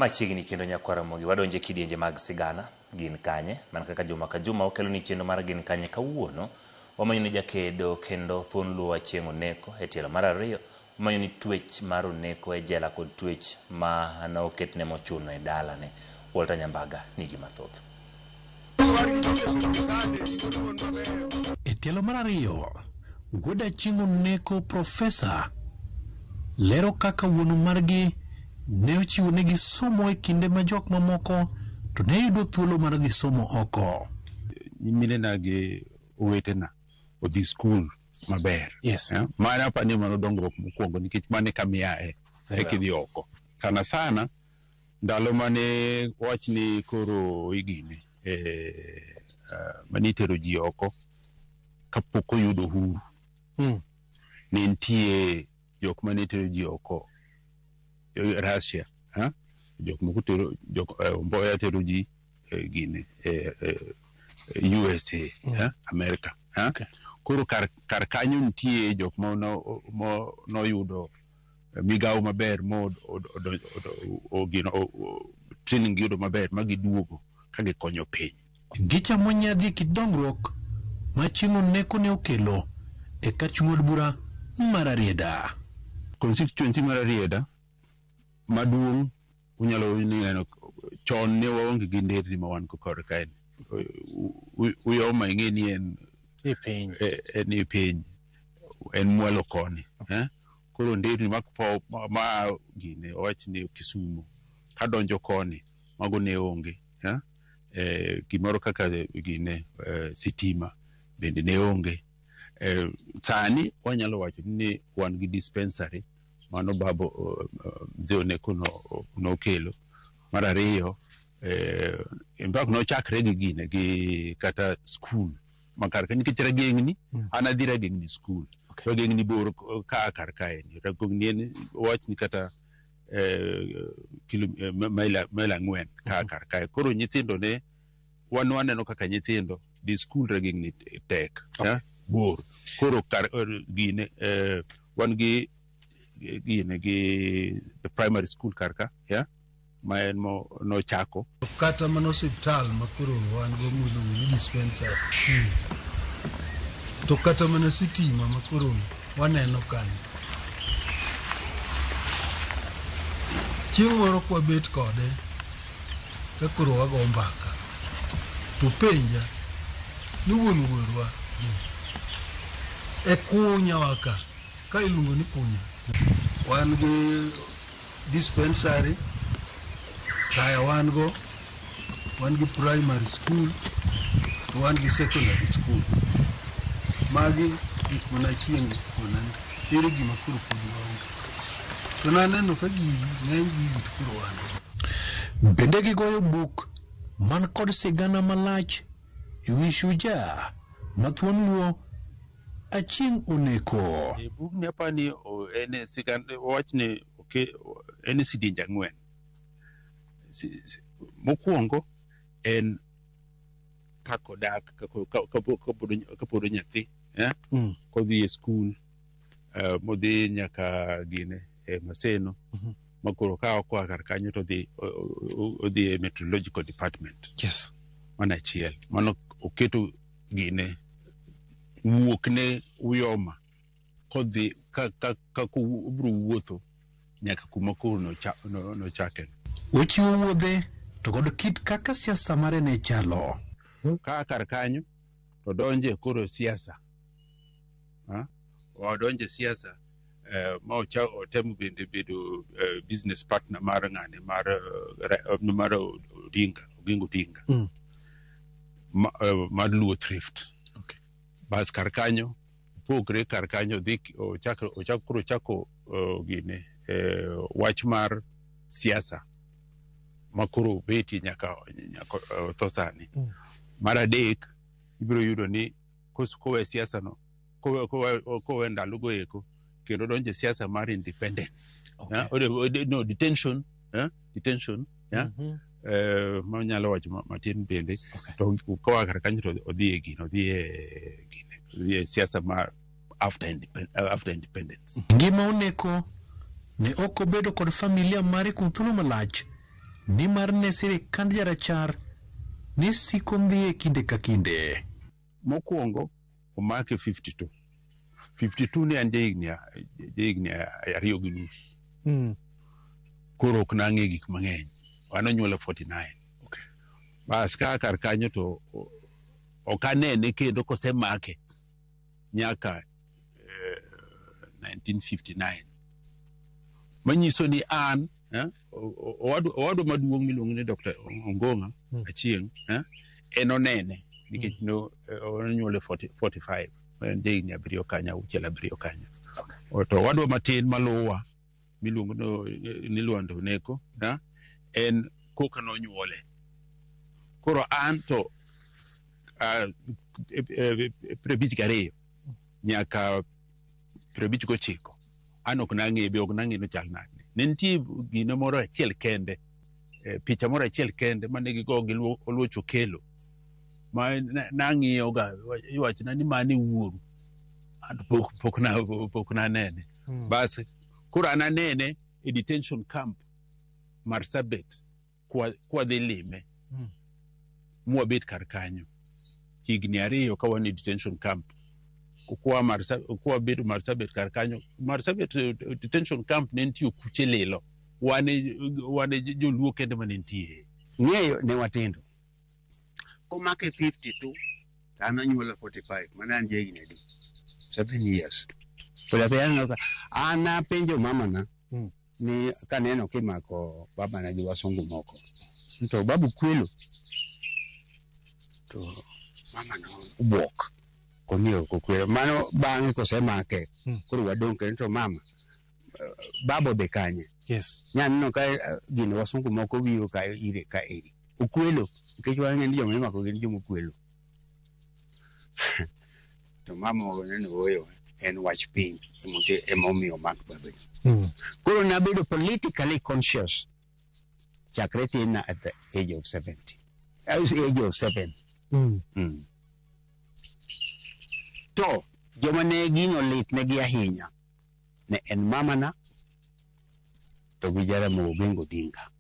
Machiegni kendo nyakwar Ramogi wadonje kidienje mag sigana gin kanye mana kaka juma ka juma wakelo ni chenro mar gin kanye kawuono wamanyo ni jakedo kendo thuon luo Achieng' Oneko e tielo mar ariyo wamanyo ni twech mar Oneko e jela kod twech ma noketne mochuno e dalane. Walter Nyambaga nigi mathoth. E tielo mar ariyo, wuod Achieng' Oneko Profesa lero kaka wuonu margi ne ochiwonegi somo e kinde ma jok mamoko to ne yudo thuolo mar dhi somo oko. Nyiminena gi owetena odhi skul maber. Yes. Mano apani ni mano dongruok mokwongo nikech mano e kama iae eka idhi oko. Sana sana ndalo mane wach ni koro igine mane itero ji oko kapok oyudo uhuru. Ne nitie jok mane tero ji oko Russia, jok moko tero jok Mboya tero ji gine USA, America. Okay. Koro kar kanyo nitie jok ma noyudo migawo maber mo training giyudo maber ma giduogo ka gikonyo piny. Gichamo nyadhi e kit dongruok ma Achieng' Oneko ne okelo e kach od bura mar Rarieda. Constituency mar Rarieda maduong' unyalo neno chon ne waonge gi nderni ma wan go kor kae. Uyoma ing'e ni en e piny, en e piny, en mwalo koni. Koro nderni ma gine owach ni Kisumu kadonjo koni mago ne onge. Gimoro kaka gine sitima bende ne onge. Sani wanyalo wacho ni wan gi dispensary mano babo mzee Oneko nokelo. Mar ariyo, in fact nochakre gi gine gi kata skul ma kar ka nikech Rageng'ni, an adhi Rageng'ni skul. Rageng'ni bor ka kar kaeni. Rageng'ni en wach ni kata mail 4 ka kar kae. Koro nyithindo ne wan waneno kaka nyithindo dhi skul Rageng'ni tek, bor. Koro kar gine wan gi gine gi the primary school kar ka, ma en mo nochako. Kata mana osiptal ma koro wan go miluongo ni dispensary. To kata mana sitima ma koro waneno kanyo. Chieng' moro kwabet kode ka koro wago mbaka to penja ni wuon wuorwa e kunyawa ka, ka iluongo ni kunya. Wan gi dispensary, taya wan go, wan gi primary school, to wan gi secondary school. Magi gik mana Achieng' kona ni ere gima koro pod waonge. To naneno ka gigi ng'eny gigi to koro wan go. Bende gigoyo buk man kod sigana malach e wi shujaa ma thuon Luo Achieng' Oneko. E bugni apani en sigana, wach ni en e sidienje 4. Mokwongo en kaka odak kapod nyathi, kodhi e skul, modhi nyaka gine e Maseno, ma koro ka okoa kar kanyo to odhi e meteorological department. Mano achiel. Mano oketo gine wuok ne Uyoma kodhi ka obiro wuotho nyaka kuma koro nochake. Ochiwo wuodhe to kod kit kaka siasa mare ne chalo. Ka kar kanyo to donje koro siasa. Odonje siasa ma otemo bende bedo business partner mar ng'ane mar Odinga, Oginga Odinga. Mar Luo Thrift. Bas kar kanyo pogre kar kanyo dhi ochako koro ochako gine wach mar siasa ma koro betie nyaka otho sani. Mar adek ibiro yudo ni kowe siasa no kowe ndalo go eko kendo donje siasa mar independence. No detention, detention, manyalo wacho matin bende. To koa kar kanyo to odhi e gino, odhi e gine, odhi e siasa mar after independence. Ngima Oneko ne ok obedo kod familia mare kuom thuolo malach Nimar ne sirikand jarachar ne siko ndhiye kinde ka kinde. Mokwongo omake 52. 52 ne an jahigni 2.5. Koro ok nang'e gik mang'eny. An onyuola 49. Bas ka kar kanyo to ok anene kendo kosemake nyaka 1959. Manyiso ni an owadwa maduong' miluongo ni Dr. Ongong'a Achieng' en onene nikech no onyuole 45 en jahigni 7 kanyo, 6 7 kanyo. To owadwa matin maluwa miluongo ni Lwando Oneko en koka nonyuole. Koro an to 52 nyaka 59 an ok nang'e be ok nang'e ni ochal nade. Ne nitie gino moro achiel kende, picha moro achiel kende mane gigo gi Oluoch Okelo ma nang'iyoga iwachona ni mano e wuoru. An pok nanene. Bas koro an anene e detention camp Marsabit kwa dhi lime. Mwabet kar kanyo higni 2 ka wan e detention camp. Kwa bedo Marsabit kar kanyo. Marsabit detention camp ne nitie okuche lilo. Wane joluo kende mane nitie. Ng'eyo ne watindo. Komake 52 to an anyuola 45 mano an jahigni adi? 7 years. Pole pole aneno ka an apenjo mamana ni kaneno kimako babana gi wasungu moko to babu kwelo to mama no obwok koni ok okwelo. Mano bang'e kosemake koro wadong' kendo to mama baba odhi kanye? Yes. Nyaneno ka gino wasungu moko biro ka ire ka eri okwelo nikech wang'e ni joma imako gin joma okwelo. To mama owacho ooyo en wach piny emomiyo omak babani. Koro nabedo politically conscious chakre tinna at the age of 70. I was age of 7. To joma ne gino lit negi ahinya ne en mamana to gi Jaramogi Oginga Odinga.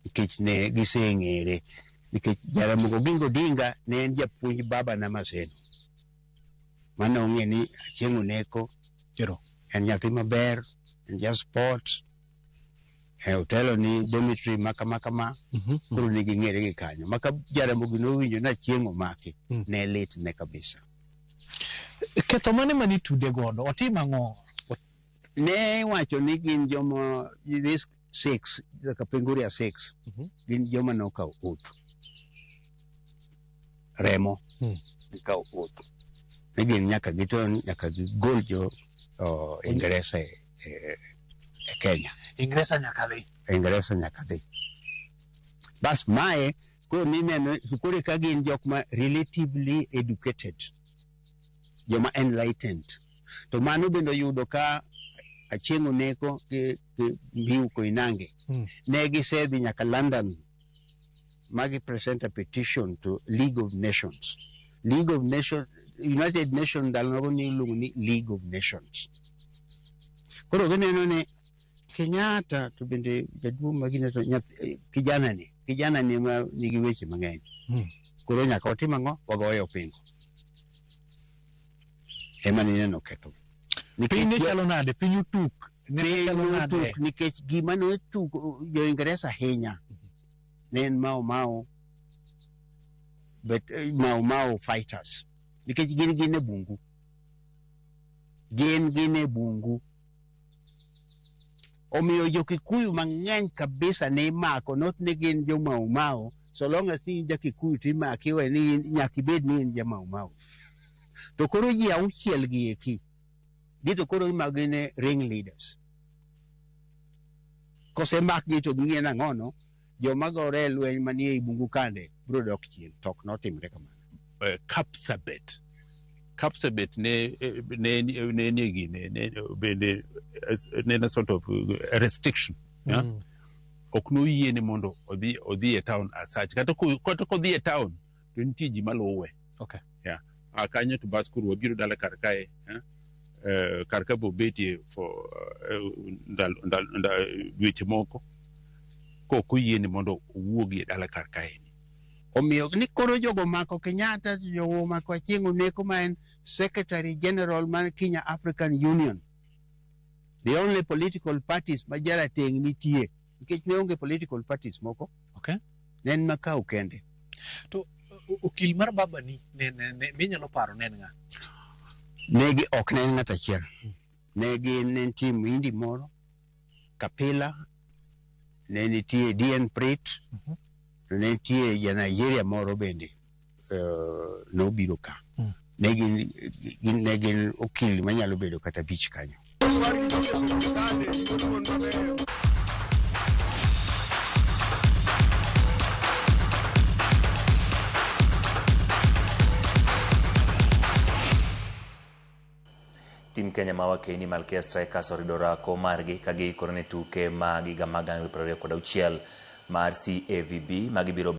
Nikech ne giseng'ere. Nikech Jaramogi Oginga Odinga ne en japuonj babana Maseno. Mane ong'e ni Achieng' Oneko en nyathi maber, en ja sport, otelo ni dormitory ma kama kama, koro ne ging'ere gi kanyo. Ma ka Jaramogi nowinjo ni Achieng' omaki, ne lit ne kabisa. Ketho mane mane itude godo? Otim ang'o? Ne iwacho ni gin joma this 6, the Kapenguria 6, gin joma nokawo oath. Remo gikawo oath. Ni gin nyaka giton, nyaka gigol jo Ingeresa e Kenya. Ingeresa nyaka dhi. Ingeresa nyaka dhi. Bas mae koro mineno koro ka gin jok ma relatively educated, joma enlightened. To mano bende oyudo ka Achieng' Oneko gi Mbiu Koinange ne gisedhi nyaka London ma gi present a petition to League of Nations. League of Nations, United Nations ndalogo ni iluongo ni League of Nations. Koro gineno ni Kenyatta to bende jaduong' ma gine to kijana ni ma nigi weche mang'eny. Koro nyaka watim ang'o? Wagoye opingo. Ema nineno ketho. Piny ne chalo nade? Piny otuk. Ne chalo nade? Nikech gima ne otuk jo-Ingeresa ahinya ne en Mau Mau, but Mau Mau fighters. Nikech gin e bungu. Gin e bungu. Omiyo jo-Kikuyu mang'eny kabisa ne imako, not ni gin jo Mau Mau. So long as in ja-Kikuyu to imaki, we ni nyaka ibed ni in ja Mau Mau. To koro ji 6 gi eki, gi to koro imako gin e ring leaders. Kosemakgi to ging'e nang'ono, joma gore e lweny manie ei bungu kande biro dok chien, to ok notimre kamano. Kapsabet. Kapsabet ne nie gine, ne bende ne en a sort of restriction. Ok noyiene mondo odhi e town as such. Kata kodhi e town to nitie ji maluwe. Okay. Yeah. Kanyo to bas koro wabiro dala kar kae. Kar ka bobetie for dweche moko. Kok oyiene mondo owuogi e dala kar kaeni. Omiyo ni koro jogo mako Kenyatta, to jogo omako Achieng' Oneko ma en Secretary General mar Kenya African Union. The only political parties ma jarateng' nitie nikech ne onge political parties moko. Ne en Makau kende. To okil mar babani ne ne minyalo paro ne en ng'a? Ne gi ok ne en ng'at achiel. Ne gin ne nitie Muhindi moro, Kapila, ne nitie DN Prit, to ne nitie ja Nigeria moro bende nobiro ka. Ne gin okil manyalo bedo kata 5 kanyo. Tim Kenya ma wakeni Malkia Strikers orido orako margi ka giikore ne tuke mag higa mag 2026 mar CAVB ma gibiro.